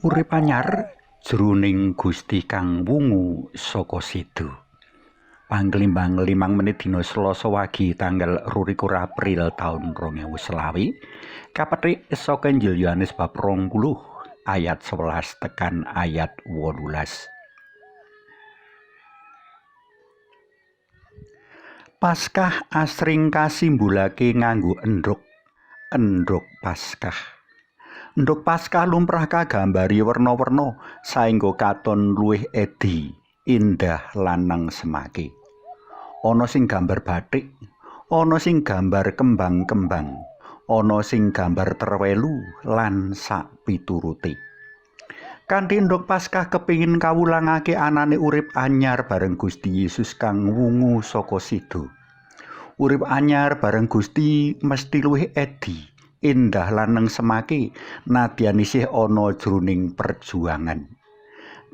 Urip anyar jroning Gusti kang wungu saka seda. Panglimbang 5 menit dina Selasa wagi tanggal 22 April taun 2020 kapethik saka Injil Yohanes bab 20 ayat 11 tekan ayat 18. Paskah asring kasimbolake nganggo endhog, endhog Paskah. Endhog Paskah lumrah kagambari werna-werna saengga katon luwih edi, indah lan nengsemake. Ana sing gambar bathik, ana sing gambar kembang-kembang, ana sing gambar terwelu lan sakpiturute. Kanthi endhog Paskah kepingin kawulangake anane urip anyar bareng Gusti Yesus kang wungu saka seda. Urip anyar bareng Gusti mesti luwih edi, indah lan nengsemake nadyan isih ana jroning perjuangan.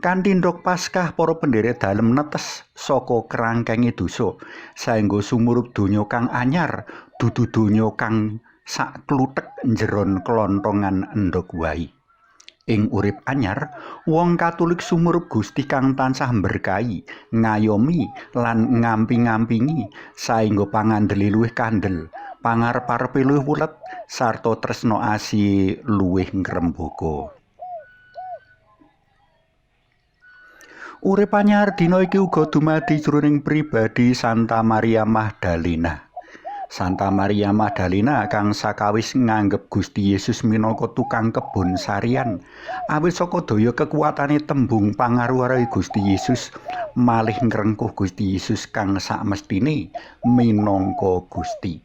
Kanthi endhog Paskah para penderek dalem netes saka krangkenge dosa saengga sumurup donya kang anyar, dudu donya kang sakluthek njeron klonthongan endhog wae. Ing urip anyar, wong Katolik sumurup Gusti kang tansah mberkahi, ngayomi lan ngamping-ngampingi saengga pangandele luwih kandel, pangarep-arepe luwih wulet sarta tresna asih luwih ngrembaka. Urip anyar dina iki uga dumadi jroning pribadi Santa Maria Magdalena. Santa Maria Magdalena kang sakawis nganggep Gusti Yesus minangka tukang kebon sarian, awit saka daya kekuatane tembung pangaruh-aruhe Gusti Yesus malih ngrengkuh Gusti Yesus kang sakmestine minangka Gusti.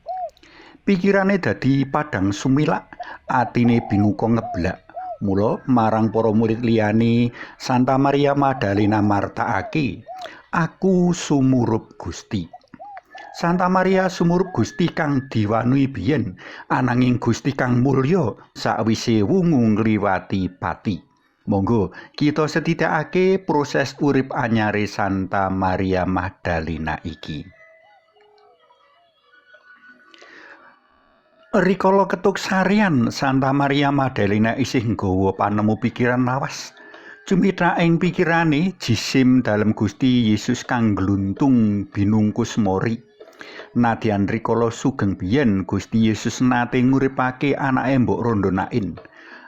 Pikirane dadi padhang sumilak, atine binuka ngeblak. Mula marang para murid liyane, Santa Maria Magdalena martakake, "Aku sumurup Gusti." Santa Maria sumurup Gusti kang diwanuhi biyen, ananging Gusti kang mulya sakwise wungu ngliwati pati. Monggo kita setidakake proses urip anyare Santa Maria Magdalena iki. Rikala ketuk sarian, Santa Maria Magdalena isih nggawa panemu pikiran lawas. Cumitra ing pikirane jisim dalem Gusti Yesus kang gluntung binungkus mori. Nadyan rikala sugeng biyen Gusti Yesus nate nguripake anake mbok rondo Nain.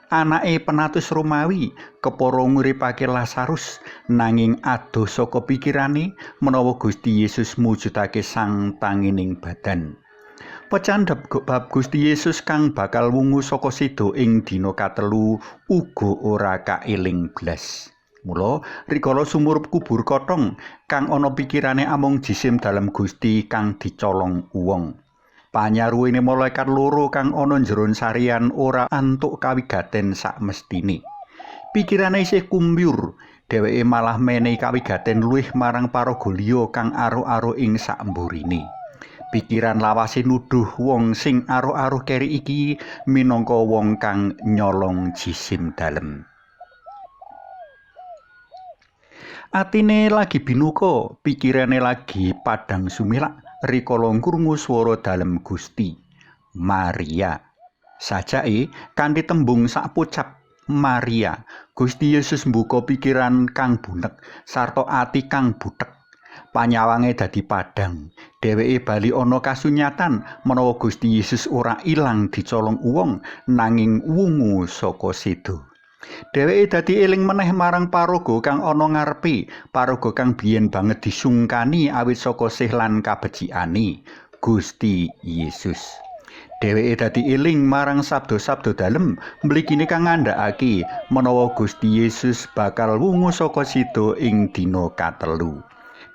Anake penatus Romawi kepara nguripake Lazarus, nanging adoh saka pikirane menawa Gusti Yesus mujudake sang tangining badan. Pecandhep bab Gusti Yesus kang bakal wungu saka seda ing dina katelu uga ora kaeling blas. Mula rikala sumurup kubur kothong kang ana pikirane amung jisim dalem Gusti kang dicolong wong. Panyaruwene malaikat loro kang ana njeron sarian ora antuk kawigaten sakmestine. Pikirane isih kumbyur, dheweke malah menehi kawigaten luwih marang paraga liya kang aruh-aruh ing sakmburine. Pikiran lawase nuduh wong sing aruh-aruh keri iki minangka wong kang nyolong jisim dalem. Atine lagi binuka, pikirane lagi padhang sumilak rikala krungu swara dalem Gusti, Maria. Sajake kanthi tembung sakpocap Maria, Gusti Yesus mbuka pikiran kang bunek sarta ati kang butek. Panyawange dadi padhang. Dheweke bali ana kasunyatan menawa Gusti Yesus ora ilang dicolong wong nanging wungu saka seda. Dheweke dadi eling meneh marang paraga kang ana ngarepe, paraga kang biyen banget disungkani awit saka sih lan kabecikane Gusti Yesus. Dheweke dadi eling marang sabda-sabda dalem mligine kang ngandhakake menawa Gusti Yesus bakal wungu saka seda ing dina katelu.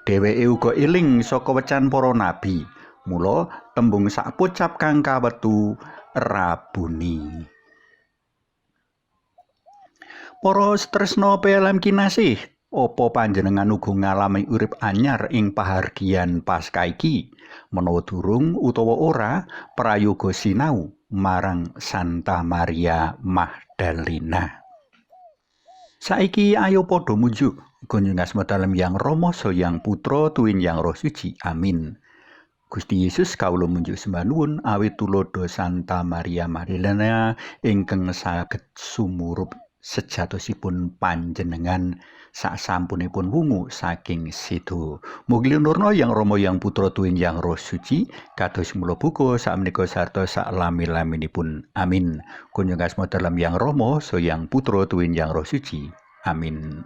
Dheweke uga eling saka wecan para nabi. Mula tembung sakpocap kang kawetu Rabuni. Para tresna PLM kinasih, apa panjenengan uga ngalami urip anyar ing pahargyan Paskah iki? Menawa durung utawa ora, prayoga sinau marang Santa Maria Magdalena. Saiki ayo padha munjuk kunjung asma dalem Yang Rama Yang Putra tuwin Yang Roh Suci. Amin. Gusti Yesus kawula munjuk sembah nuwun awit tuladha Santa Maria Magdalena ingkang saged sumurup Sejatosipun panjenengan sasampunipun wungu saking sedo. Mugi nurna Yang Rama Yang Putra tuwin Yang Roh Suci kados mula buka sakmenika sarta saklami-laminipun. Amin. Kunjung asma dalem Yang Rama, so Yang Putra tuwin Yang Roh Suci. Amin.